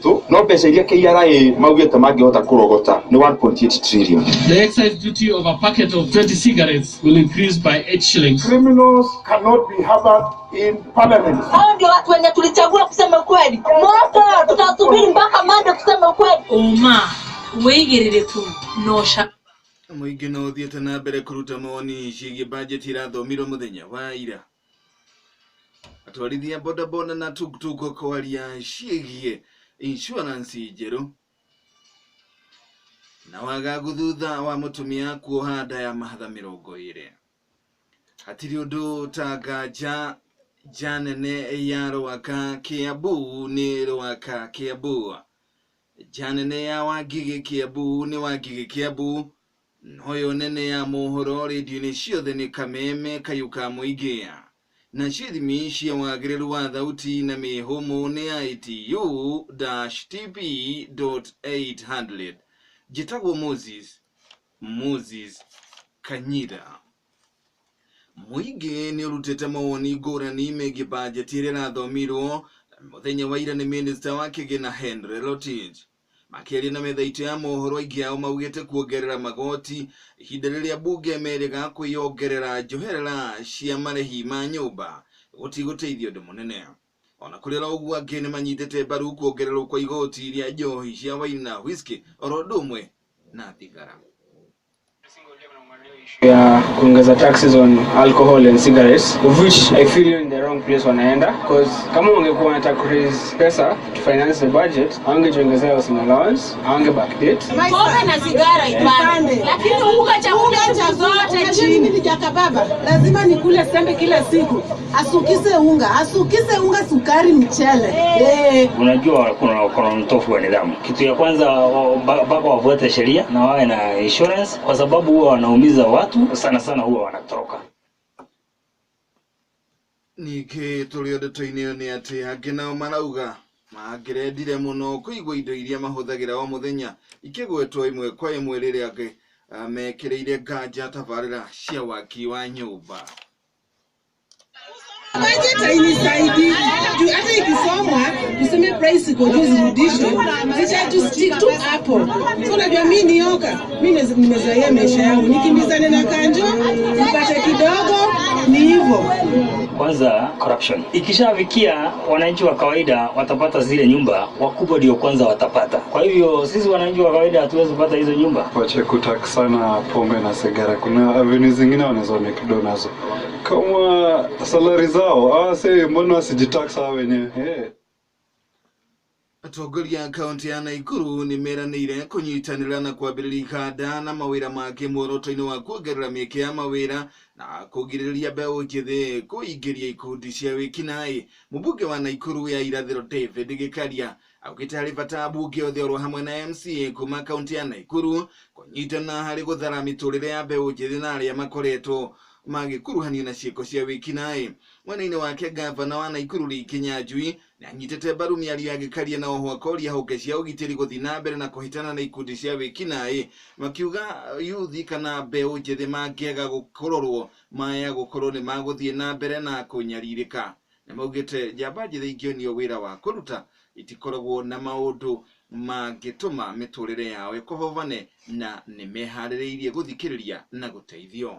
6 no mbeca iria KRA maugĩte mangĩhota kũrogota nĩ 1.8 trillion. The excise duty of a packet of 20 cigarettes will increase by 8 shillings. Criminals cannot be harbored in parliament. Hao ndio watu wenye tulichagua kusema ukweli. Moto tutasubiri mpaka Monday kusema ukweli. Ũma, wĩigĩrĩrĩku na ũcamba. Mũingĩ no ũthiĩte na mbere kũruta mawoni ciĩgiĩ bajeti ĩrathomirwo mũthenya wa ira. Atwarithia bodaboda na tuktuk kwaria ciĩgiĩ insurance njerũ na wagagu thutha wa mũtumia kuoha nda ya mahatha 20. Hatirĩ ũndũ ta nganja nja nene ya Rwaka Kiambu nĩ Rwaka Kiambu. Nja nene ya Wangigĩ Kiambu nĩ Wangigĩ Kiambu. Noyo nene ya mohoro rĩndiũ-inĩ ciothe nĩ Kameme kayũ ka mũingĩ. Nacio ithimi cia wagĩrĩru wa thauti na mĩhũmũ nĩ ITU-TP.800. Njĩtagwo Moses Kanyira. Mũingĩ nĩ ũrutĩte mawoni ngũrani megiĩ bajeti ĩrĩa ĩrathomirwo mũthenya wa ira nĩ minista wa kĩgĩna Henry Rotich. Makĩaria na metha itũ ya mohoro aingĩ ao maugĩte kuongerera magoti ihinda rĩrĩa bunge merĩga kwĩyongerera njoherera cia marĩhi ma nyũmba gũtigũteithia ũndũ mũnene. Ona kũrĩ oro ũguo angĩ nĩ manyitĩte mbaru kuongererwo kwa igoti rĩa njohi cia waini na whisky oro ũndũ ũmwe na thigara. Ya kuongeza taxes on alcohol and cigarettes, of which I feel in the wrong place wanaenda, because kama wangekuwa wanataka raise pesa to finance the budget, hawangejiongezea housing allowance, hawange backdate. Pombe na sigara ipande, lakini unga chakula siku zote Unajua chini. Mimi ni jaka baba, lazima nikule sembe kila siku. Asukise unga, asukise unga, sukari, mchele. Eh. Unajua kuna utovu wa nidhamu. Kitu ya kwanza mpaka wafuate sheria na wawe na insurance, kwa sababu huwa wanaumiza watu sana sana, huwa wanatoroka. Ningĩ tũrĩ o ndeto-inĩ ĩyo nĩ atĩ angĩ nao marauga mangĩrendire mũno kũigua indo iria mahũthagĩra o mũthenya ikĩgwetwo ĩmwe kwa ĩmwe rĩrĩa angĩ mekĩrĩire nganja tabarĩra cia waki wa nyũmba. Budget hainisaidii juu hata ikisomwa tuseme price iko juu zirudishwe, zitatu stick tu hapo. So unajua mi nioka, mi nimezoea maisha yangu nikimbizane na kanjo nipate kidogo, ni hivyo. Kwanza corruption ikishafikia wananchi wa kawaida watapata zile nyumba, wakubwa ndio kwanza watapata. Kwa hivyo sisi wananchi wa kawaida hatuwezi kupata hizo nyumba. Wache kutax sana pombe na sigara. Kuna avenue zingine wanaweza make do nazo kama salary zao. Si mbona wasijitax hao wenyewe? Hey. Atongoria a kaunti ya Naikuru nĩ meranĩire kũnyitanĩra na kwambĩrĩria ikanda na mawĩra mangĩ muoroto-inĩ wa kuongerera mĩeke ya mawĩra na kũgirĩrĩria mbeũ njĩthĩ kũingĩria ikundi cia wĩkinaĩ. Mũmbunge wa Naikuru ya irathĩro David Gĩkaria augĩte harĩ bata ambunge othe oro hamwe na MCA kuma kaunti ya Naikuru kũnyitana harĩ gũthara mĩtũrĩre ya mbeũ njĩthĩ na arĩa makoretwo magĩkuruhanio na ciĩko cia wĩkinaĩ. Mwena-inĩ wake gavana wa Naikuru Lee Kinyanjui nĩ anyitĩte mbaru mĩario ya Gĩkaria na oho akoria honge cia ũgitĩri gũthiĩ na mbere na kũhĩtana na ikundi cia wĩkinaĩ, makiuga yuthi kana mbeũ njĩthĩ mangĩaga kũrorwo maya gũkorwo nĩ magũthiĩ na mbere na kũnyarirĩka. Nĩ maugĩte njamba njĩthĩ ingĩonio wĩra wa kũruta itikoragwo na maũndũ mangĩtũma mĩtũrĩre yao ĩkohobane na nĩmeharĩrĩirie gũthikĩrĩria na gũteithio.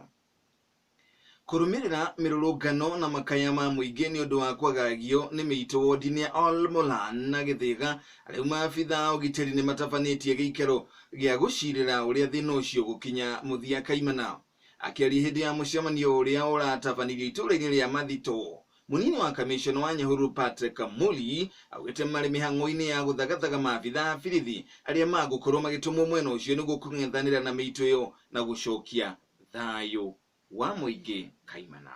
Kũrũmĩrĩra mĩrũrũngano na makaya ma mũingĩ nĩ ũndũ wa kwagagio nĩ mĩitũ wodi-inĩ ya Olmolan na Gĩthĩga, rĩu maabitha a ũgitĩri nĩ matabanĩtie gĩikaro gĩa gũcirĩra ũrĩa thĩna ũcio gũkinya mũthia kaimana. Akĩaria hĩndĩ ya mũcemanio ũrĩa ũratabanirio itũũra-inĩ rĩa Mathito, mũnini wa kamishona wa Nyahururu Patrick Kamuli augĩte marĩ mĩhang'o-inĩ ya gũthagathaga maabitha a birithi arĩa magũkorwo magĩtũmwo mwena ũcio nĩguo kũng'ethanĩra na mĩitũ ĩyo na gũcokia thayũ wa mũingĩ kaimana.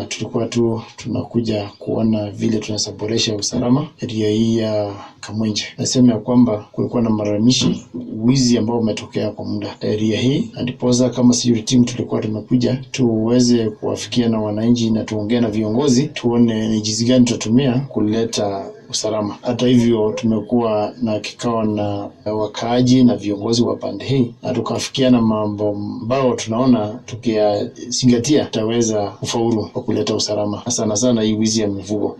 Tulikuwa tu tunakuja kuona vile tunaboresha usalama area hii ya Kamwenje. Nasema ya kwamba kulikuwa na malalamishi, wizi ambao umetokea kwa muda area hii, na ndiposa kama security team tulikuwa tumekuja tuweze kuwafikia na wananchi na tuongee na viongozi tuone ni jinsi gani tutatumia kuleta usalama. Hata hivyo tumekuwa na kikao na wakaaji na viongozi wa pande hii na tukafikiana mambo ambayo tunaona tukiyazingatia tutaweza kufaulu kwa kuleta usalama, sana sana hii wizi ya mifugo.